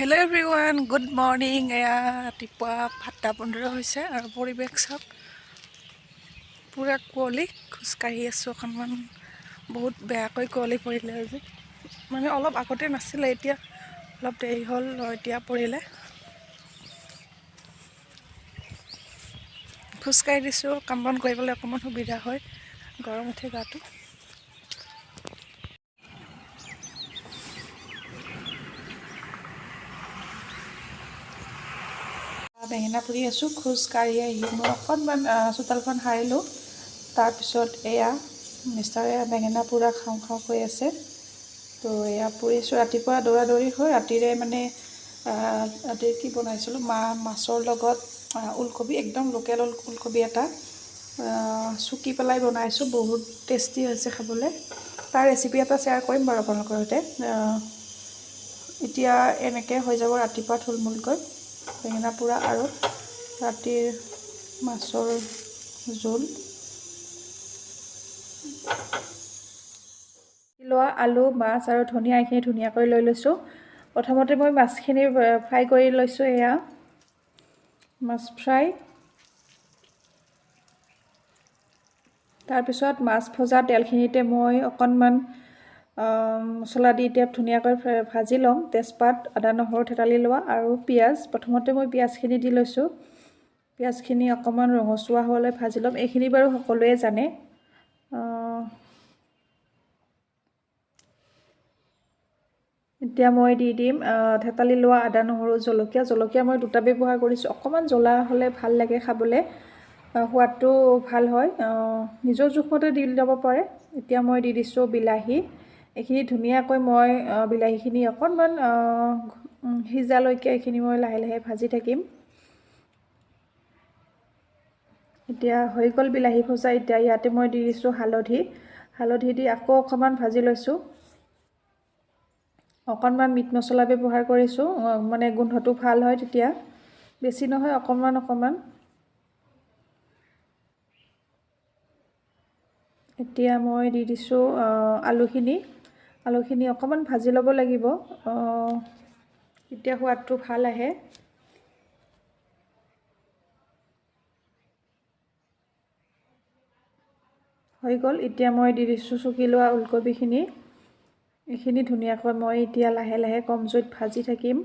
Hello' everyone, good morning. এয়া ৰাতিপুৱা 7:15 হৈছে আৰু পৰিৱেশ চাওক, পূৰা কুঁৱলী। খোজকাঢ়ি আছোঁ অকণমান। বহুত বেয়াকৈ কুঁৱলী পৰিলে আজি। মানে অলপ আগতে নাছিলে, এতিয়া অলপ দেৰি হ'ল, এতিয়া পৰিলে। খোজকাঢ়ি দিছোঁ, কাম বন কৰিবলৈ অকণমান সুবিধা হয়। গৰম উঠে গাটো। বেঙেনা পুৰি আছোঁ। খোজকাঢ়ি আহি মই অকণমান চোতালখন সাৰিলোঁ। তাৰপিছত এয়া মিষ্টাৰে বেঙেনা পোৰা খাওঁ খাওঁ কৈ আছে, তো এয়া পুৰিছোঁ। ৰাতিপুৱা দৌৰা দৌৰি হৈ ৰাতিৰে মানে ৰাতিৰ কি বনাইছিলোঁ, মাছৰ লগত ওলকবি, একদম লোকেল ওলকবি এটা চুকি পেলাই বনাইছোঁ। বহুত টেষ্টি হৈছে খাবলৈ। তাৰ ৰেচিপি এটা শ্বেয়াৰ কৰিম বাৰু আপোনালোকৰ সৈতে। এতিয়া এনেকৈ হৈ যাব ৰাতিপুৱা থুলমূলকৈ বেঙেনা পোৰা আৰু ৰাতিৰ মাছৰ জোল। লোৱা আলু, মাছ আৰু ধনিয়া এইখিনি ধুনীয়াকৈ লৈ লৈছোঁ। প্ৰথমতে মই মাছখিনি ফ্ৰাই কৰি লৈছোঁ। এয়া মাছ ফ্ৰাই। তাৰপিছত মাছ ভজা তেলখিনিতে মই অকণমান মছলা দি এতিয়া ধুনীয়াকৈ ভাজি ল'ম। তেজপাত, আদা, নহৰু থেতালি লোৱা আৰু পিঁয়াজ। প্ৰথমতে মই পিঁয়াজখিনি দি লৈছোঁ। পিঁয়াজখিনি অকণমান ৰঙচুৱা হোৱালৈ ভাজি ল'ম। এইখিনি বাৰু সকলোৱে জানে। এতিয়া মই দি দিম থেতালি লোৱা আদা, নহৰু, জলকীয়া। জলকীয়া মই দুটা ব্যৱহাৰ কৰিছোঁ। অকণমান জ্বলা হ'লে ভাল লাগে খাবলৈ, সোৱাদটো ভাল হয়। নিজৰ জোখমতে দি ল'ব পাৰে। এতিয়া মই দি দিছোঁ বিলাহী। এইখিনি ধুনীয়াকৈ মই বিলাহীখিনি অকণমান সিজালৈকে এইখিনি মই লাহে লাহে ভাজি থাকিম। এতিয়া হৈ গ'ল বিলাহী ভজা। এতিয়া ইয়াতে মই দি দিছোঁ হালধি। হালধি দি আকৌ অকণমান ভাজি লৈছোঁ। অকণমান মিট মছলা ব্যৱহাৰ কৰিছোঁ, মানে গোন্ধটো ভাল হয় তেতিয়া। বেছি নহয়, অকণমান অকণমান। এতিয়া মই দি দিছোঁ আলুখিনি। আলুখিনি অকণমান ভাজি ল'ব লাগিব, তেতিয়া সোৱাদটো ভাল আহে। হৈ গ'ল। এতিয়া মই দি দিছোঁ চুকি লোৱা ওলকবিখিনি। এইখিনি ধুনীয়াকৈ মই এতিয়া লাহে লাহে কম জুইত ভাজি থাকিম।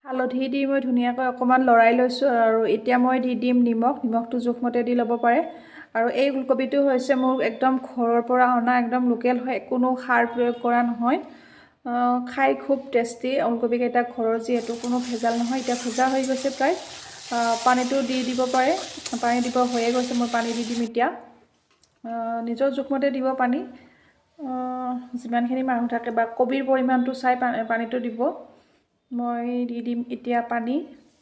হালধি দি মই ধুনীয়াকৈ অকণমান লৰাই লৈছোঁ আৰু এতিয়া মই দি দিম নিমখ। নিমখটো জোখমতে দি ল'ব পাৰে। আৰু এই ওলকবিটো হৈছে মোৰ একদম ঘৰৰ পৰা অনা, একদম লোকেল হয়, কোনো সাৰ প্ৰয়োগ কৰা নহয়। খাই খুব টেষ্টি ওলকবিকেইটা, ঘৰৰ যিহেতু কোনো ভেজাল নহয়। এতিয়া ভজা হৈ গৈছে প্ৰায়। পানীটো দি দিব পাৰে। পানী দিব হৈয়ে গৈছে, মই পানী দি দিম এতিয়া। নিজৰ জোখমতে দিব পানী, যিমানখিনি মানুহ থাকে বা কবিৰ পৰিমাণটো চাই পানীটো দিব। মই দি দিম এতিয়া পানী,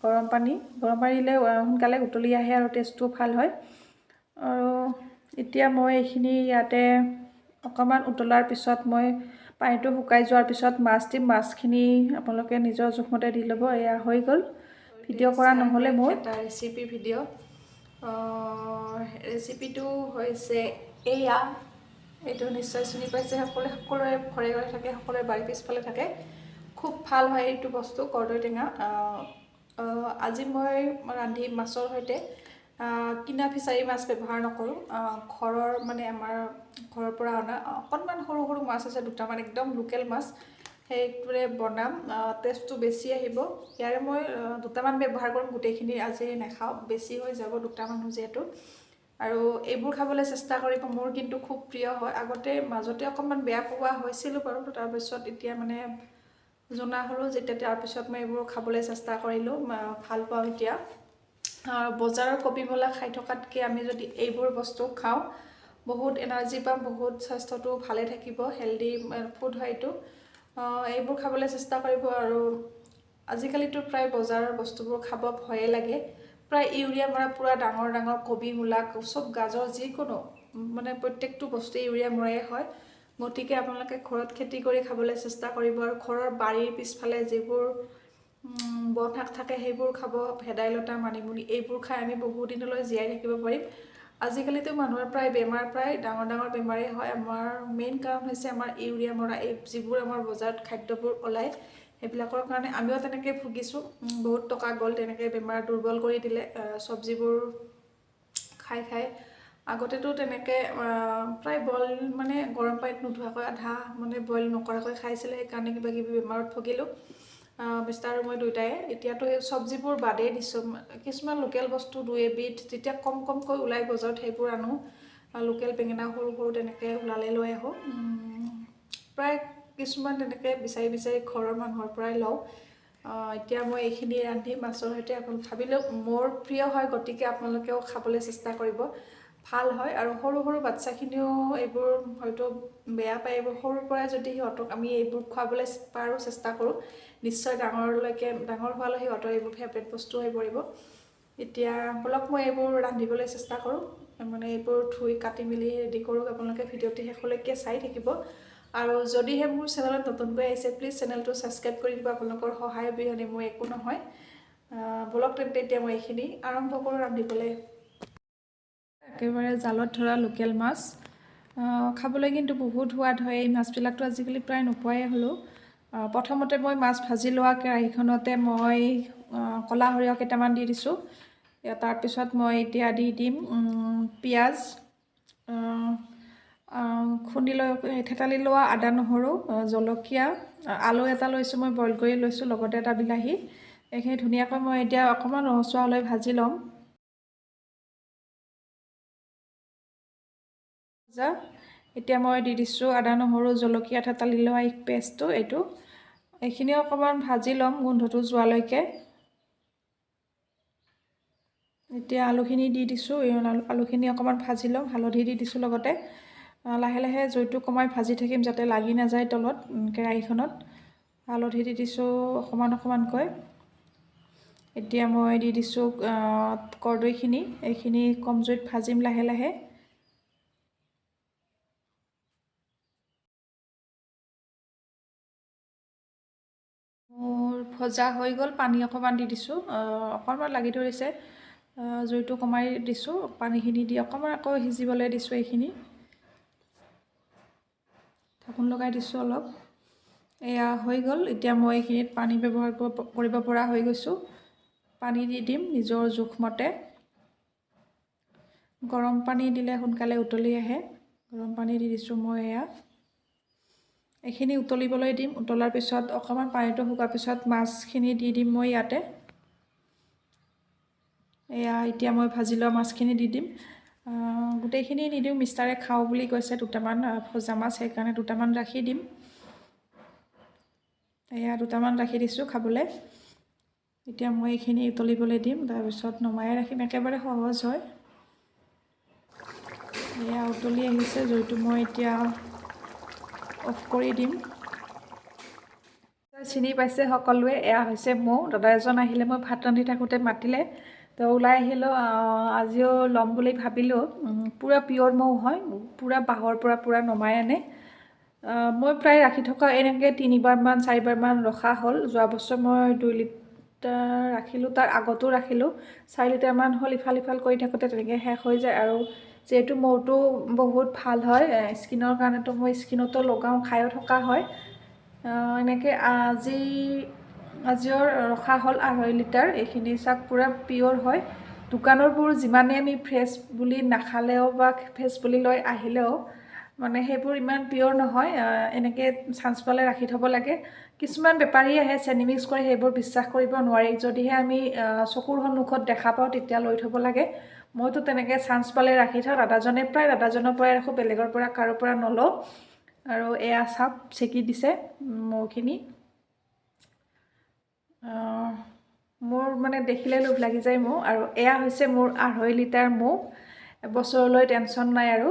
গৰম পানী। গৰম পানী দিলে সোনকালে উতলি আহে আৰু টেষ্টটো ভাল হয়। আৰু এতিয়া মই এইখিনি ইয়াতে অকণমান উতলাৰ পিছত, মই পানীটো শুকাই যোৱাৰ পিছত মাছ দিম। মাছখিনি আপোনালোকে নিজৰ জোখমতে দি ল'ব। এয়া হৈ গ'ল। ভিডিঅ' কৰা নহ'লে মোৰ এটা ৰেচিপি ভিডিঅ'। ৰেচিপিটো হৈছে এয়া। এইটো নিশ্চয় চিনি পাইছে সকলোৱে, সকলোৰে ঘৰে ঘৰে থাকে, সকলোৰে বাৰীৰ পিছফালে থাকে। খুব ভাল হয় এইটো বস্তু, কৰ্দৈ টেঙা। আজি মই ৰান্ধিম মাছৰ সৈতে। কিনা ফিচাৰী মাছ ব্যৱহাৰ নকৰোঁ। ঘৰৰ মানে আমাৰ ঘৰৰ পৰা অনা অকণমান সৰু সৰু মাছ আছে দুটামান, একদম লোকেল মাছ, সেইটোৰে বনাম। টেষ্টটো বেছি আহিব। ইয়াৰে মই দুটামান ব্যৱহাৰ কৰিম, গোটেইখিনি আজি নাখাওঁ, বেছি হৈ যাব, দুটা মানুহ যিহেতু। আৰু এইবোৰ খাবলৈ চেষ্টা কৰিব, মোৰ কিন্তু খুব প্ৰিয় হয়। আগতে মাজতে অকণমান বেয়া পোৱা হৈছিলোঁ বাৰু, তাৰপিছত এতিয়া মানে জনা হ'লোঁ যেতিয়া, তাৰপিছত মই এইবোৰ খাবলৈ চেষ্টা কৰিলোঁ, ভাল পাওঁ এতিয়া। বজাৰৰ কবি মূলা খাই থকাতকৈ আমি যদি এইবোৰ বস্তু খাওঁ, বহুত এনাৰ্জি পাম, বহুত স্বাস্থ্যটো ভালে থাকিব। হেল্ডি ফুড হয় এইটো। এইবোৰ খাবলৈ চেষ্টা কৰিব। আৰু আজিকালিতো প্ৰায় বজাৰৰ বস্তুবোৰ খাব ভয়ে লাগে। প্ৰায় ইউৰিয়া মৰা পূৰা ডাঙৰ ডাঙৰ কবি, মূলা, চব, গাজৰ, যিকোনো মানে প্ৰত্যেকটো বস্তু ইউৰিয়া মৰাই হয়। গতিকে আপোনালোকে ঘৰত খেতি কৰি খাবলৈ চেষ্টা কৰিব আৰু ঘৰৰ বাৰীৰ পিছফালে যিবোৰ বন শাক থাকে সেইবোৰ খাব। ভেদাইলতা, মানিমুনি এইবোৰ খাই আমি বহু দিনলৈ জীয়াই থাকিব পাৰিম। আজিকালিতো মানুহৰ প্ৰায় বেমাৰ, প্ৰায় ডাঙৰ ডাঙৰ বেমাৰেই হয়। আমাৰ মেইন কাৰণ হৈছে আমাৰ ইউৰিয়া মৰা এই যিবোৰ আমাৰ বজাৰত খাদ্যবোৰ ওলায়, সেইবিলাকৰ কাৰণে আমিও তেনেকৈ ভুগিছোঁ। বহুত টকা গ'ল তেনেকৈ, বেমাৰ দুৰ্বল কৰি দিলে চব্জিবোৰ খাই খাই। আগতেতো তেনেকৈ প্ৰায় বইল মানে গৰম পানীত নোধোৱাকৈ, আধা মানে বইল নকৰাকৈ খাইছিলে, সেইকাৰণে কিবা কিবি বেমাৰত ভুগিলোঁ মিষ্টাৰ আৰু মই দুয়োটাই। এতিয়াতো সেই চব্জিবোৰ বাদেই দিছোঁ, কিছুমান লোকেল বস্তু দুই এবিধ যেতিয়া কম কমকৈ ওলাই বজাৰত সেইবোৰ আনো। লোকেল বেঙেনা সৰু সৰু তেনেকৈ ওলালে লৈ আহোঁ। প্ৰায় কিছুমান তেনেকৈ বিচাৰি বিচাৰি ঘৰৰ মানুহৰ পৰাই লওঁ। এতিয়া মই এইখিনি ৰান্ধি মাছৰ সৈতে আপোনালোক ভাবিলেও মোৰ প্ৰিয় হয়, গতিকে আপোনালোকেও খাবলৈ চেষ্টা কৰিব, ভাল হয়। আৰু সৰু সৰু বাচ্ছাখিনিও এইবোৰ হয়তো বেয়া পায়, এইবোৰ সৰুৰ পৰাই যদি সিহঁতক আমি এইবোৰ খুৱাবলৈ পাৰোঁ, চেষ্টা কৰোঁ, নিশ্চয় ডাঙৰলৈকে, ডাঙৰ হোৱালৈ সিহঁতৰ এইবোৰ ফেভৰেট বস্তু হৈ পৰিব। এতিয়া ব'লক মই এইবোৰ ৰান্ধিবলৈ চেষ্টা কৰোঁ, মানে এইবোৰ ধুই কাটি মেলি ৰেডি কৰোঁ। আপোনালোকে ভিডিঅ'টি শেষলৈকে চাই থাকিব। আৰু যদিহে মোৰ চেনেলত নতুনকৈ আহিছে, প্লিজ চেনেলটো ছাবস্ক্ৰাইব কৰি দিব, আপোনালোকৰ সহায় অবিহনে মোৰ একো নহয়। ব'লক তেন্তে এতিয়া মই এইখিনি আৰম্ভ কৰোঁ ৰান্ধিবলৈ। একেবাৰে জালত ধৰা লোকেল মাছ খাবলৈ কিন্তু বহুত সোৱাদ হয়। এই মাছবিলাকতো আজিকালি প্ৰায় নোপোৱাই হ'লোঁ। প্ৰথমতে মই মাছ ভাজি লোৱা কেৰাহীখনতে মই ক'লা সৰিয়হ কেইটামান দি দিছোঁ। তাৰপিছত মই এতিয়া দি দিম পিঁয়াজ, খুন্দি লৈ থেতালি লোৱা আদা নহৰু, জলকীয়া, আলু এটা লৈছোঁ মই বইল কৰি লৈছোঁ, লগতে এটা বিলাহী। এইখিনি ধুনীয়াকৈ মই এতিয়া অকণমান ৰঙচুৱা লৈ ভাজি ল'ম। এতিয়া মই দি দিছোঁ আদা নহৰু জলকীয়া থেতালি লোৱা এই পেষ্টটো, এইটো এইখিনি অকণমান ভাজি ল'ম গোন্ধটো যোৱালৈকে। এতিয়া আলুখিনি দি দিছোঁ, এই আলুখিনি অকণমান ভাজি ল'ম, হালধি দি দিছোঁ লগতে। লাহে লাহে জুইটো কমাই ভাজি থাকিম যাতে লাগি নাযায় তলত কেৰাহীখনত। হালধি দি দিছোঁ অকণমান অকণমানকৈ। এতিয়া মই দি দিছোঁ কৰ্দৈখিনি, এইখিনি কম জুইত ভাজিম লাহে লাহে। মোৰ ভজা হৈ গ'ল, পানী অকণমান দি দিছোঁ, অকণমান লাগি ধৰিছে, জুইটো কমাই দিছোঁ, পানীখিনি দি অকণমান আকৌ সিজিবলৈ দিছোঁ। এইখিনি ঢাকোন লগাই দিছোঁ অলপ। এয়া হৈ গ'ল। এতিয়া মই এইখিনিত পানী ব্যৱহাৰ কৰিব পৰা হৈ গৈছোঁ। পানী দি দিম নিজৰ জোখমতে। গৰম পানী দিলে সোনকালে উতলি আহে, গৰম পানী দি দিছোঁ মই। এয়া এইখিনি উতলিবলৈ দিম। উতলাৰ পিছত অকণমান পানীটো শুকোৱাৰ পিছত মাছখিনি দি দিম মই ইয়াতে। এয়া এতিয়া মই ভাজি লোৱা মাছখিনি দি দিম। গোটেইখিনি নিদিওঁ, মিষ্টাৰে খাওঁ বুলি কৈছে দুটামান ভজা মাছ, সেইকাৰণে দুটামান ৰাখি দিম। এয়া দুটামান ৰাখি দিছোঁ খাবলৈ। এতিয়া মই এইখিনি উতলিবলৈ দিম, তাৰপিছত নমাই ৰাখিম, একেবাৰে সহজ হয়। এয়া উতলি আহিছে, জুইটো মই এতিয়া অফ কৰি দিম। চিনি পাইছে সকলোৱে, এয়া হৈছে মৌ। দাদা এজন আহিলে, মই ভাত ৰান্ধি থাকোঁতে মাতিলে, তো ওলাই আহিলোঁ। আজিও ল'ম বুলি ভাবিলোঁ। পূৰা পিয়'ৰ মৌ হয়, পূৰা বাঁহৰ পৰা পূৰা নমাই আনে। মই প্ৰায় ৰাখি থকা এনেকৈ তিনিবাৰমান চাৰিবাৰমান ৰখা হ'ল। যোৱা বছৰ মই 2 লিটাৰ ৰাখিলোঁ, তাৰ আগতো ৰাখিলোঁ, 4 লিটাৰমান হ'ল। ইফাল সিফাল কৰি থাকোঁতে তেনেকৈ শেষ হৈ যায়। আৰু যিহেতু মৌটো বহুত ভাল হয় স্কিনৰ কাৰণেতো মই স্কিনতো লগাওঁ, খায়ো থকা হয়। এনেকৈ আজিও ৰখা হ'ল 2.5 লিটাৰ। এইখিনি চাওক পূৰা পিয়'ৰ হয়। দোকানৰবোৰ যিমানে আমি ফ্ৰেছ বুলি নাখালেও বা ফ্ৰেছ বুলি লৈ আহিলেও মানে সেইবোৰ ইমান পিয়'ৰ নহয়। এনেকৈ চান্স পালে ৰাখি থ'ব লাগে। কিছুমান বেপাৰী আহে চেনি মিক্স কৰে, সেইবোৰ বিশ্বাস কৰিব নোৱাৰি। যদিহে আমি চকুৰ সন্মুখত দেখা পাওঁ তেতিয়া লৈ থ'ব লাগে। মইতো তেনেকৈ চান্স পালে ৰাখি থওঁ। দাদাজনে প্ৰায় দাদাজনৰ পৰাই ৰাখোঁ, বেলেগৰ পৰা কাৰো পৰা নলওঁ। আৰু এয়া চাওক চেকি দিছে মৌখিনি। মোৰ মানে দেখিলে লোভ লাগি যায় মৌ। আৰু এয়া হৈছে মোৰ 2.5 লিটাৰ মৌ, এবছৰলৈ টেনশ্যন নাই আৰু।